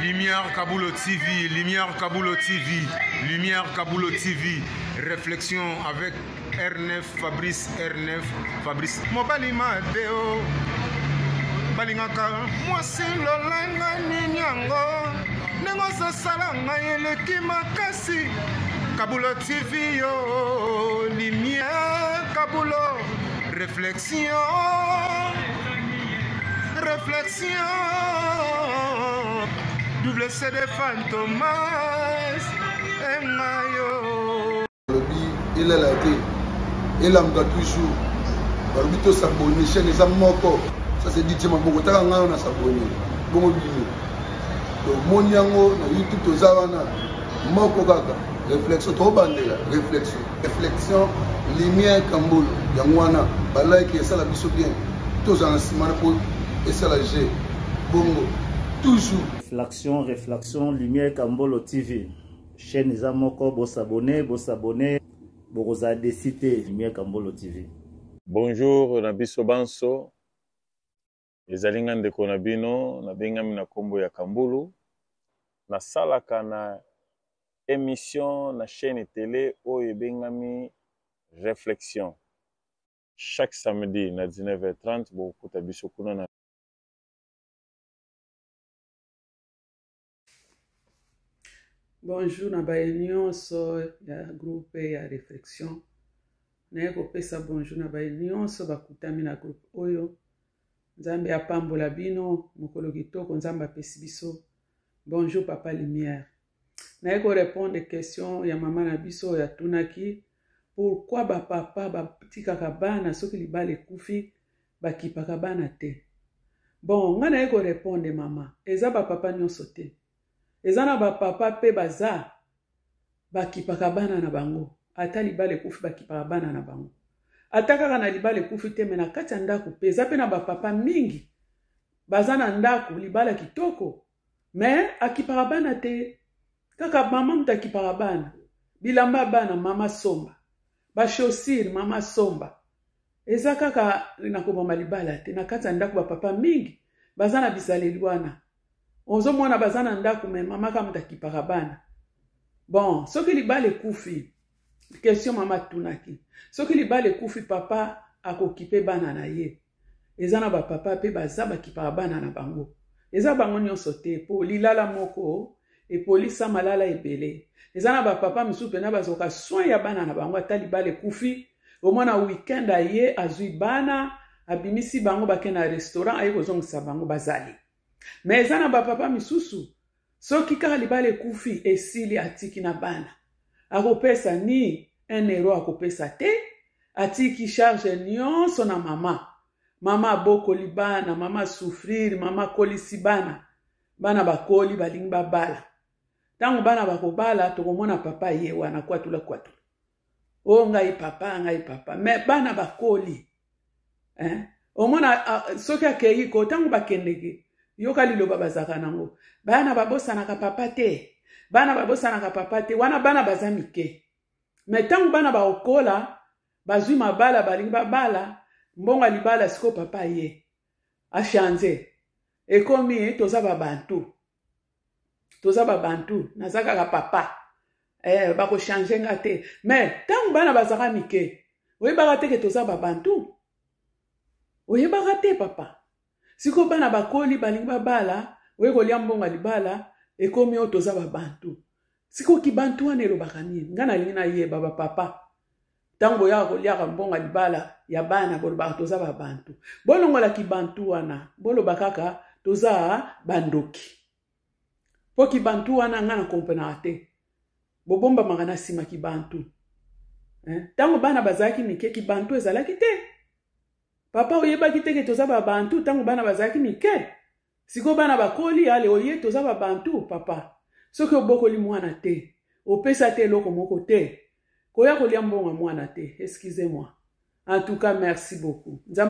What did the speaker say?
Lumière Kabulo TV, Lumière Kabulo TV, Lumière Kabulo TV. Réflexion avec R9 Fabrice R9 Fabrice. Mobali Mateo. balingaka mwasi lolenge nini yango ndenge ozosala ngai eleki makasi kabulo tv yo lumière kabulo réflexion réflexion double cd fantomas engayo balobi elala te elamuka toujours balobi tosabone chaîne eza moko ça c'est dj maboko taka ngai wana sabone bongo bino tomoni yango na youtube toza wana moko kaka réflexion tobandela réflexion réflexion lumière kambolo yango wana balike esala biso bien tozala na nsima na mpo esala g bongo toujours réflexion réflexion lumière kambolo tv chaîne eza moko bosabone bosabone bokozala desi te lumière kambolo tv bonjour na biso banso Ezali nga ndeko na bino, nabengami na kombo ya Kambulu. Nasalaka na emission na chaine tele oyo ebengami Reflexion. Chaque samedi na 19h30 bokokuta biso kuna na Bonjour na baye nyonso ya groupe ya réflexion. Naye kopesa bonjour na baye nyonso bakutami na groupe oyo. Nzambe apambola bino mokolo kitoko Nzambe apesi biso. Bonjour papa Lumière. Naye ko répondre question ya mama na biso oyo atunaki pourquoi ba papa batikaka bana soki libala ekufi bakipaka bana te. Bon, nga naye ko répondre mama, eza ba papa nyonso te. Eza na ba papa pe baza bakipaka bana na bango ata libala ekufi bakipaka bana na bango ata kaka na libala ekufi te me na kati ya ndako mpe eza mpe na bapapa mingi baza na ndako libala kitoko me akipaka bana te kaka mama moto akipaka bana bilamba bana mama somba bachaussure mama somba eza kaka na koboma libala te na kati ya ndako bapapa mingi baza na bizaleli wana ozomona baza na ndako me mama kaka moto akipaka bana bon soki libala ekufi question mama atunaki soki libala ekufi papa akokipe bana na ye eza na bapapa mpe baza bakipaka bana na bango eza bango nyonso te mpo lilala moko epolisa malala ebele eza na bapapa mosusu mpena bazwaka soin ya bana na bango ata libala ekufi omona weekend aye azwi bana abimisi bango bake na restaurant aye kozongisa bango bazali me eza na bapapa misusu soki kaka libala ekufi esili atiki na bana akopesa ni un euro akopesa te atiki charge nyonso na mama mama abokoli bana mama asouffrir mama akolisi bana bana bakoli balingi babala ntango bana bakobala tokomona papa ye wana kwatula kwatula o oh, ngai papa ngai papa me bana bakoli eh? omona soki akei ko ntango bakendeke yoka liloba bazalaka nango bana babosanaka papa te bana babosanaka papa te wana bana baza mike me ntango bana bakokola bazwi mabala balingi babala mbongo ya libala sikoyo papa ye achange ekomi toza babantu toza babantu naza kaka papa eh, bakochange nga te me ntango bana bazalaka mike oyebaka te ke toza babantu oyebaka te papa sikoyo bana bakoli balingi babala oye kolia mbongo ya libala ekomi oyo toza babantu sikoyo kibantu wana elobaka nini ngai nalingi nayeba bapapa ntango boyaka koliaka mbongo ya libala ya bana bolobaka toza babantu bolongola kibantu wana boloba kaka toza bandoki mpo kibantu wana ngai na komprenaka te bobombamaka na nsima kibantu ntango bana bazalaki mike kibantu ezalaki te papa oyebaki te ke toza babantu ntango bana bazalaki mike sikoyo bana bakoli ale oye toza babantu papa soki obokoli mwana te opesa te eloko moko te koya kolia mbongo ya mwana te excusez moi en tout cas merci beaucoup Nzambe.